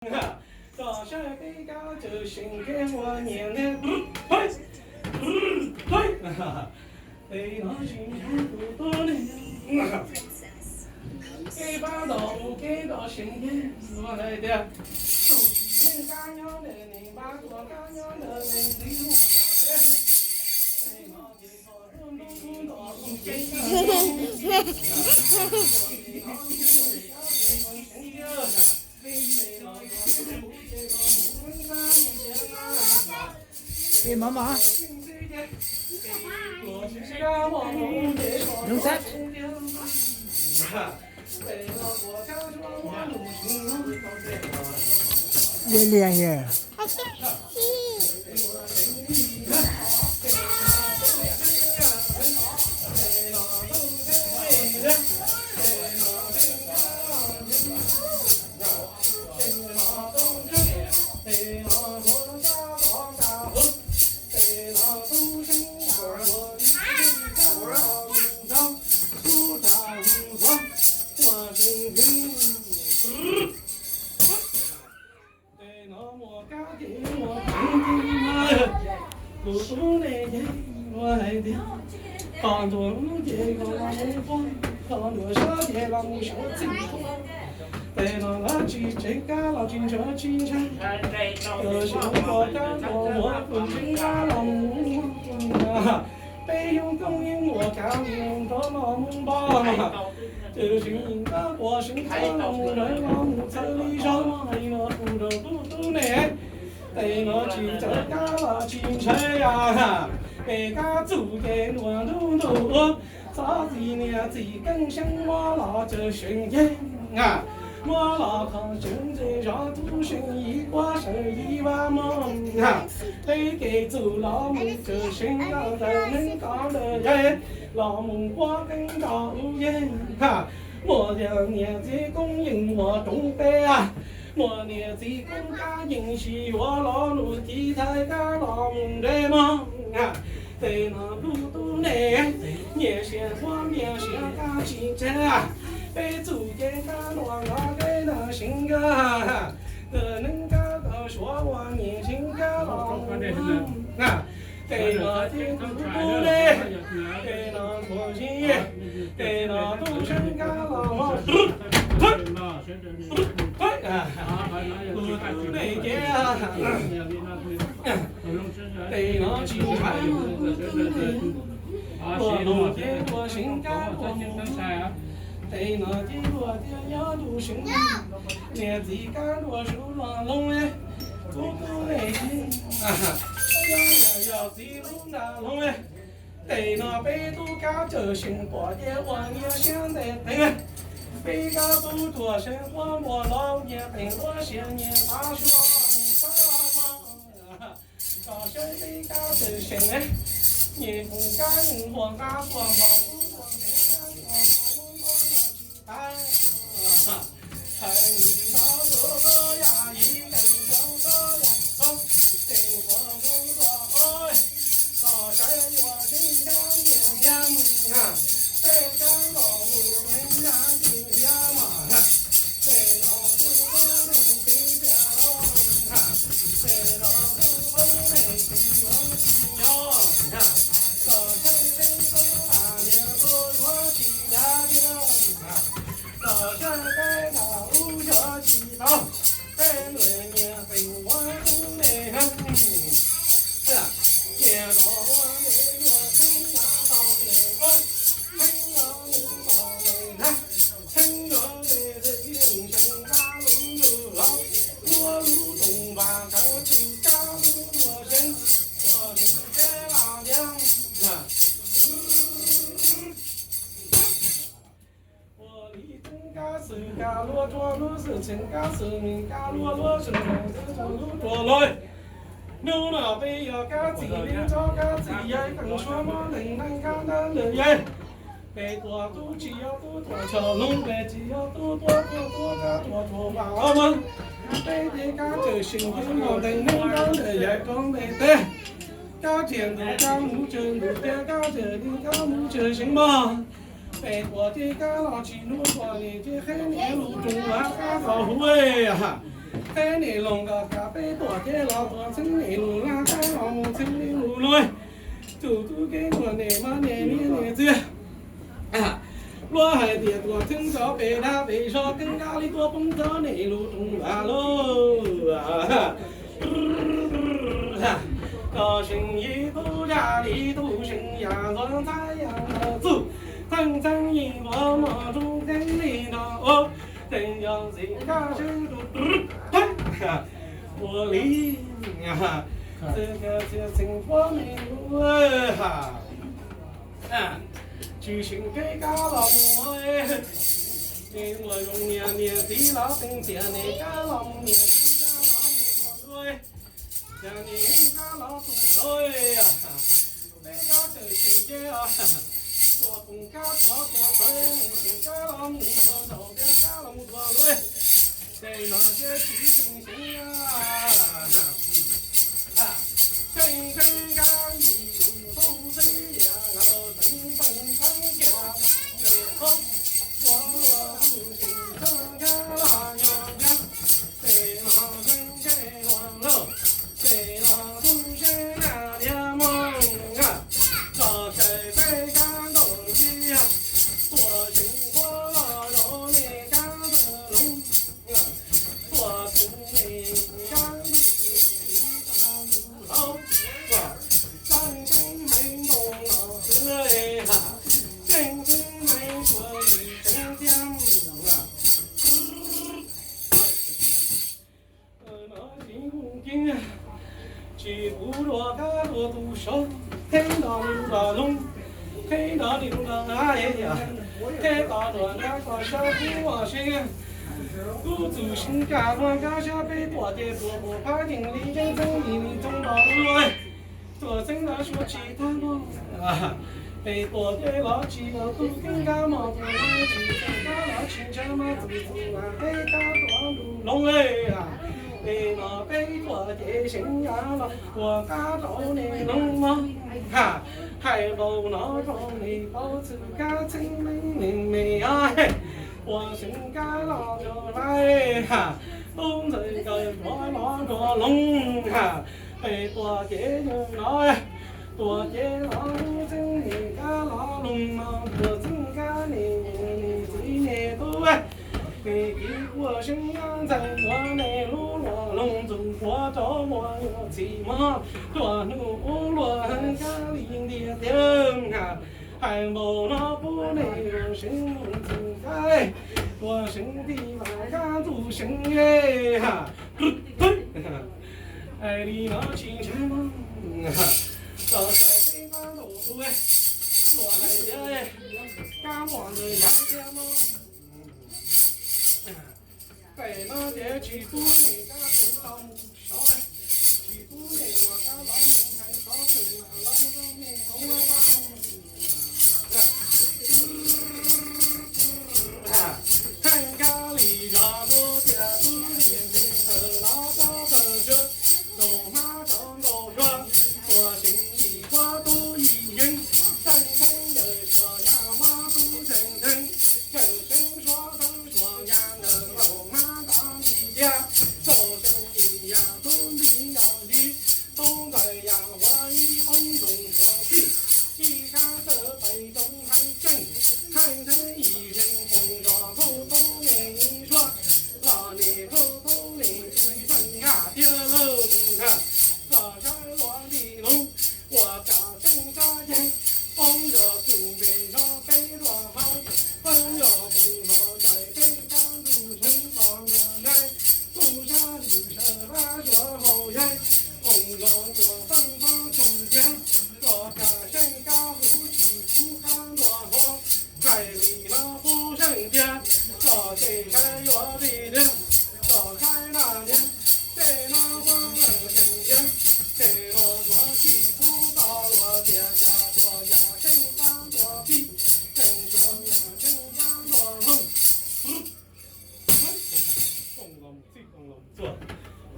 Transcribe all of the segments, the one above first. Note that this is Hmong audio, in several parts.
Koj saib peb kab cawm seem kev ua nyias ntiag. Tes no tsis ntshai tus tub ne. Kev pab ntaus mus kev ntaus seem kev ua hais tias tus tsis yeej kab nyob ntawm neeg pab tuag kab nyob ntawm neeg txiv muag kab tes. Tes no ces txog lub ntuj lub nto mus kev ntaus seem kev. Ê, mama. Đúng set. Lia lia here. Tes no muaj kab ces muaj kev ntseeg, tus tub ne ces muaj hais tias qhov ntuas lub ces los mus poob, qhov ntuas sab ces los mus sawv txij. Tes no lawv tsis tsev kab los tsis ntshai tsis ntshai, tab sis muaj kab los muaj tus tsev kab los mus muaj. Peb yug koob yeej muaj kav liam nrov los mus npo. Tus seev kab quas seev kab los mus nrov los mus txhawv li zog li no tus nraug tub tub ne. Tes no tsis tsev kab los tsis ntshai a. Peb kab txuj ces nruas ntuj ntuj ua, txhob txim niam txim keeb seeb muab los cawm seem ceeb. Muab los kho seem ntse zov tub seem yim quab sawv yim vaj mog. Peb kev txuj los mus cawm seem ntawm neeg koj ntawm yawg, los mus quab keeb nrog ub yeg. Muaj yawg niam txiv koob yeej muaj roov peb, muaj niam txiv koob kab yeej sib yuav los lus ci thaiv kab los mus nres mog. Tes no tub tub ne, nyias siab huab nyias siab kab tsis tseg, peb txuj ces kab los nrog peb nrog seem nkawd. Ntawm neeg kab kom suav ua nyias seem kab los mus. Tes no ces tub tub ne, tes no tub zib, tes no tub seem kab los mus. Tus tub ne ces tes no tsis ntshai, tus tub ne, luag lus ces luag seem kab luag mus. Tes no ces luag tias yog tus seem, niam txiv kab luag sub los loog, tub tub ne, yog niam yog txiv lub nra loog. Tes no peb tub kab cawm seem pom ces ua nyias siab ntev qees. Peb kab tub tuag seem quab npua los nyias qees ua siab nyias tav suab xab no. Koj saib peb kab cawm seem, nyias tus kab yeej npua kab tuag npua ub tuag ntev kab tuag npua ub tuag npua tsis tau. Hais no tuaj tuaj yam yim teem tuaj tuaj yam tuaj, teem tuaj tuaj tuaj ua, koj saib yuav tseeb kab ntiag ntiag mus na, tej kab nkaus mus neeg ntiag ntiag mas na, tej no tuaj tuaj neeg tseeb ntiag los na, tej no tuaj tuaj neeg tseeb yuav tsis nyob na, koj saib peb tuaj tas ntiag tuaj yuav tsis ntiag ntiag na, koj saib peb tas ub yuav tsis tau, peb ntuas nyias qees ua tub ne heev. Cia rau ua ntev yuav txheeb nyob tau ntev, txheeb nyob mus tau ntev na, txheeb nyob ntev ntev yeej seem kab lub ntuj los, luag lub toog vas kawg tsis kab lub ntuj seem, ua nws txheeb los ntiag na. Ua li txheeb kab xwm kab luag tsuag luag xwm txheeb kab xwm kab luag luag xwm txheeb kab luag tsuag luag. Hnub no peb yog kab txim li tsob kab txim yawg, kab suab muab neeg neeg kab ntawd ntawm yawg. Peb tuaj tub tsis yog tub tuaj tshaj hlob, peb tsis yog tub tuaj tuaj tuaj kab tuaj tsuag vam los mas. Peb tej kab cawm seem ces muaj neeg neeg kab ntawm yawg rau npe teb. Kab riam ntug kab mus tsawg ntug tiag, kab riam ntug kab mus tsawg seem mog. Peb tuaj ces kab los tsis hnub tuaj li ces qheb niam lus rau hauv kab tau huv. Qheb niam lus kom kav peb tuam ces los tuam txheeb niam lus laj kab los mus txheeb niam lus lug. Tus tub kev tuam niam mab niam niam niam txiv. Luag hais tias tuam txheeb cov pem dab pem zog keeb kab li tuaj poob txog niam lus roos vas lug. Tog seem yim tub zaj li tub seem yam ntxuav ntxhab yam ntxuav txuj, txheej txheej yim nquav mos zoo keeb li no ua, tseem yog ntxim nkaj seb tus ua li txhia txhia txheem puab me lub tsis seem kev kab los mus, es ua zoo niam niam txiv los teem tias niam kab los mus niam txiv kab los mus ua, cas niam kab los tus saud, peb kab txawm tseem ces ua koom kab tuav tuav txawv, niam txiv kab los mus ua zaum tias kab los mus ua lub, ces no thiab tsis seem seev. Tseem tseem kab yim tus tub txib yam laus tseem tseem txheeb kiag ces qhov ua luaj tus tseem txheeb kab los yog tiag, ces no tseem ces ua luaj, ces no tub seb na tiag mog, txog sai peb kab ntaus ntsia, tuam tseem puab los rau niam kab ntawm lub, tuam tseem niam kab ntawm lub, tseem tseem hais ntaus no xwb, tseem tseem hais tuam tseem tiag. Tsis pub dua kab dua tus saud, qheb nrov li nrov loog, qheb nrov li nrov na, qheb tos dua kab kom sab kub ua seb, kub txug seev kab dua kab sab peb tuam ces tuam puas phab yees li yeeb txheeb yim li txheeb nrov luaj, tuam txheeb nrov suav tsis tag noj. Pem tuam ces los tsis los tub keeb kab mos tuam tsis txheem kab los tsis ntshai mas txwm txwm mas peb kab tuam ntuj loog le. Pem no peb tuam ces seev kab los ua kab rau niam loog mog. Ha, hais npaum no rau niam paub txwm kab txheeb me me me, ua seev kab los rau lawm, ha, tub ntxawm kawm tuav los rau loog, ha, pem tuam ces yog no, tuam ces los tub txheeb niam kab los loog no, tuam txheeb kab niam niam txiv niam tub, niam txiv quaj seev ntxawm tuav niam lub luam loog ntxoov puav rau muaj yuav txhim mog, tuam hnub ub luaj heev kab li ntiag tiag, ha, hais npaum no pub niam ua seev ntxwm kab, ua seev ti mas kab ntxuj seev, ha, hais li no tsis ntshai mog, txog sai peb kab ntaus ua, luag hais tias kab muaj ntawd yog tiag mog. Pem no ces tsis pub niam kab tus los mus sov, tsis pub niam ua kab los mus hais sov xwm mam los rau niam hauv mas. Theej kab li zog kuv tias tub niam ntxim thawm los rau taw sua, rau hmab rau nkaus sua, tua seev yim kuab tub yim yeeb, tseem theeb yawm suav yam muab tub tseem theeb, yawm seev suav tawb suav yam ntawm laus hmab ntav li tiag, rau seev yim yam tub nti yam li, tub ntawm yam huav ib qoob zoov suav txij, ib sab tawm pais roob haiv tseej, theej theeb yim zeeg foom zos thauj tub niam ib suab, los niam thauj tub niam tsis tseem yam tiag lawm, kom saib luag nti lug, ua kam seej kab yeeg, poob yog tus npe zog peb luag hauv, poob yog foom zos cais peb kab ntuj seev tos ntuag nraim, tub sab lwm sawv lab suav hauv yaig, foom zos tuam feej pob tsoom tiag, kom kam seej kab huv tsis pub qab ntuag hov, hais li no pub seej tiag, kom ces saib yuav li tiag, kom saib na tiag, tej no pub seej tiag, ces los yuav tsis pub tau luag tias cas tuag yam seej kab ntuag pib, tseem tuag yam seej kab ntuag loog.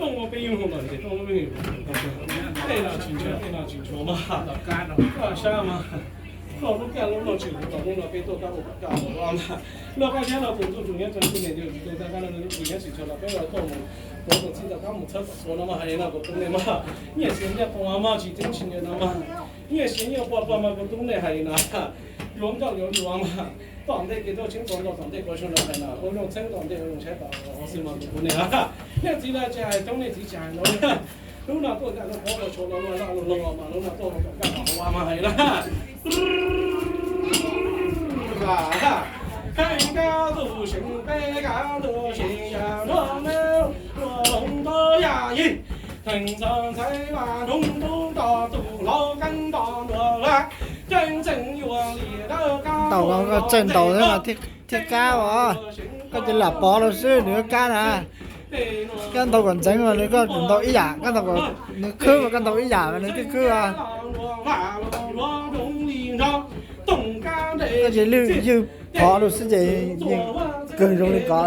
Rooj ua peb yug hoo ntawm ces rooj lub me, tej no tsis ntshua, tej no tsis ntshua mas, sab mas, Los lub kaj lub noj tsis huv tom hnub no peb tuaj kab ua kab los mas, los koj thiab los tus ntuj tus nyob rau tus niam tus txiv tus tag kab no tus nyob tsis tshua los peb los tuaj mus, kuv tus txij tom kab mus txhawb tom txhua no mas hais li no kuv tus niam mas, nyiaj siav nyiaj qhua mas tsis tseeb tsis nyiam no mas, nyiaj siav nyiaj qhua pog mas kuv tus niam hais li no, yuav nkauj yuav nruas mas, tom ntej kev tuaj tseeb txog nkaus tom ntej kuv sawv ntawd hais no ua zoo txheeb tom ntej ua zoo tshaib tom xwb mas kuv tus niam, niam txiv lawv tsis hais coob niam txiv tsis hais no, hnub no tuaj nram lub qhov ua tshua no luag laj luag loj mas hnub no tuaj mus tom kaj tom ua mas hais no. Kheej kab tus seev peb kab tus seev yam nrog neb luag hloov tau yam yig, theej txog ntxhais mas nrog tub nrog tus hlob keeb nrog nruas vaj, ceeb tseem yuav li dawb kab Tau koj txawj ntaus thiab mas thiaj kab os. Koj ces lam pov rau xwb nws kab na. Koj ntaus kom ntxeev mas nws koj ntaus ib yam, koj ntaus kom nws khwb mas koj ntaus ib yam mas nws thiaj khwb os. Koj ces lwj ywj pov rau xwb ces yeej kawg zoo li ko.